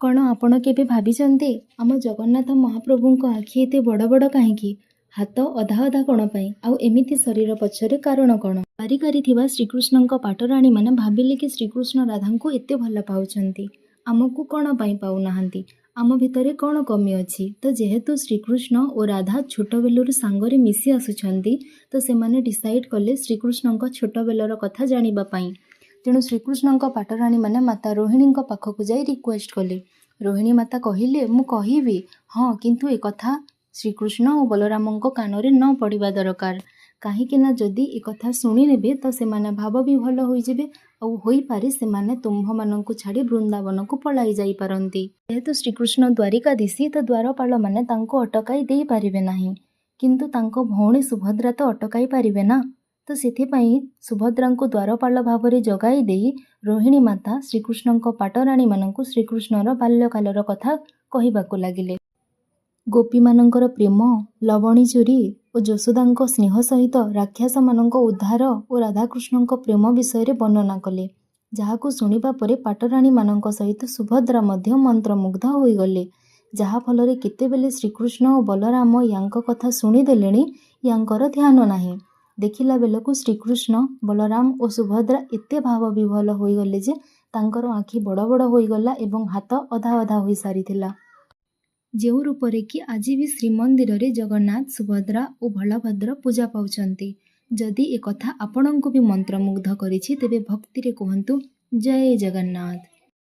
କ'ଣ ଆପଣ କେବେ ଭାବିଛନ୍ତି, ଆମ ଜଗନ୍ନାଥ ମହାପ୍ରଭୁଙ୍କ ଆଖି ଏତେ ବଡ଼ ବଡ଼ କାହିଁକି, ହାତ ଅଧା ଅଧା କ'ଣ ପାଇଁ, ଆଉ ଏମିତି ଶରୀର ପଛରେ କାରଣ କ'ଣ? ଦ୍ୱାରିକାରେ ଥିବା ଶ୍ରୀକୃଷ୍ଣଙ୍କ ପାଟରାଣୀମାନେ ଭାବିଲେ କି ଶ୍ରୀକୃଷ୍ଣ ରାଧାଙ୍କୁ ଏତେ ଭଲ ପାଉଛନ୍ତି, ଆମକୁ କ'ଣ ପାଇଁ ପାଉନାହାନ୍ତି? ଆମ ଭିତରେ କ'ଣ କମି ଅଛି? ତ ଯେହେତୁ ଶ୍ରୀକୃଷ୍ଣ ଓ ରାଧା ଛୋଟବେଳରୁ ସାଙ୍ଗରେ ମିଶି ଆସୁଛନ୍ତି, ତ ସେମାନେ ଡିସାଇଡ଼୍ କଲେ ଶ୍ରୀକୃଷ୍ଣଙ୍କ ଛୋଟବେଳର କଥା ଜାଣିବା ପାଇଁ। ତେଣୁ ଶ୍ରୀକୃଷ୍ଣଙ୍କ ପାଟରାଣୀମାନେ ମାତା ରୋହିଣୀଙ୍କ ପାଖକୁ ଯାଇ ରିକ୍ୱେଷ୍ଟ କଲେ। ରୋହିଣୀ ମାତା କହିଲେ, ମୁଁ କହିବି ହଁ, କିନ୍ତୁ ଏକଥା ଶ୍ରୀକୃଷ୍ଣ ଓ ବଳରାମଙ୍କ କାନରେ ନ ପଡ଼ିବା ଦରକାର। କାହିଁକି ନା ଯଦି ଏକଥା ଶୁଣିନେବେ, ତ ସେମାନେ ଭାବ ବିହ୍ୱଳ ହୋଇଯିବେ ଆଉ ହୋଇପାରେ ସେମାନେ ତୁମ୍ଭମାନଙ୍କୁ ଛାଡ଼ି ବୃନ୍ଦାବନକୁ ପଳାଇ ଯାଇପାରନ୍ତି। ଯେହେତୁ ଶ୍ରୀକୃଷ୍ଣ ଦ୍ୱାରିକାଧୀଶୀ, ତ ଦ୍ୱାରପାଳମାନେ ତାଙ୍କୁ ଅଟକାଇ ଦେଇପାରିବେ ନାହିଁ, କିନ୍ତୁ ତାଙ୍କ ଭଉଣୀ ସୁଭଦ୍ରା ତ ଅଟକାଇ ପାରିବେ ନା। ତ ସେଥିପାଇଁ ସୁଭଦ୍ରାଙ୍କୁ ଦ୍ୱାରପାଳ ଭାବରେ ଜଗାଇ ଦେଇ ରୋହିଣୀ ମାତା ଶ୍ରୀକୃଷ୍ଣଙ୍କ ପାଟରାଣୀମାନଙ୍କୁ ଶ୍ରୀକୃଷ୍ଣର ବାଲ୍ୟକାଳର କଥା କହିବାକୁ ଲାଗିଲେ। ଗୋପୀମାନଙ୍କର ପ୍ରେମ, ଲବଣୀ ଚୋରି ଓ ଯଶୋଦାଙ୍କ ସ୍ନେହ ସହିତ ରାକ୍ଷସମାନଙ୍କ ଉଦ୍ଧାର ଓ ରାଧାକୃଷ୍ଣଙ୍କ ପ୍ରେମ ବିଷୟରେ ବର୍ଣ୍ଣନା କଲେ, ଯାହାକୁ ଶୁଣିବା ପରେ ପାଟରାଣୀମାନଙ୍କ ସହିତ ସୁଭଦ୍ରା ମଧ୍ୟ ମନ୍ତ୍ରମୁଗ୍ଧ ହୋଇଗଲେ। ଯାହାଫଳରେ କେତେବେଳେ ଶ୍ରୀକୃଷ୍ଣ ଓ ବଳରାମ ୟାଙ୍କ କଥା ଶୁଣିଦେଲେଣି, ୟାଙ୍କର ଧ୍ୟାନ ନାହିଁ। ଦେଖିଲା ବେଳକୁ ଶ୍ରୀକୃଷ୍ଣ, ବଳରାମ ଓ ସୁଭଦ୍ରା ଏତେ ଭାବ ବିହ୍ୱଳ ହୋଇଗଲେ ଯେ ତାଙ୍କର ଆଖି ବଡ଼ ବଡ଼ ହୋଇଗଲା ଏବଂ ହାତ ଅଧା ଅଧା ହୋଇସାରିଥିଲା। ଯେଉଁ ରୂପରେ କି ଆଜି ବି ଶ୍ରୀମନ୍ଦିରରେ ଜଗନ୍ନାଥ, ସୁଭଦ୍ରା ଓ ବଳଭଦ୍ର ପୂଜା ପାଉଛନ୍ତି। ଯଦି ଏ କଥା ଆପଣଙ୍କୁ ବି ମନ୍ତ୍ରମୁଗ୍ଧ କରିଛି, ତେବେ ଭକ୍ତିରେ କୁହନ୍ତୁ, ଜୟ ଜଗନ୍ନାଥ।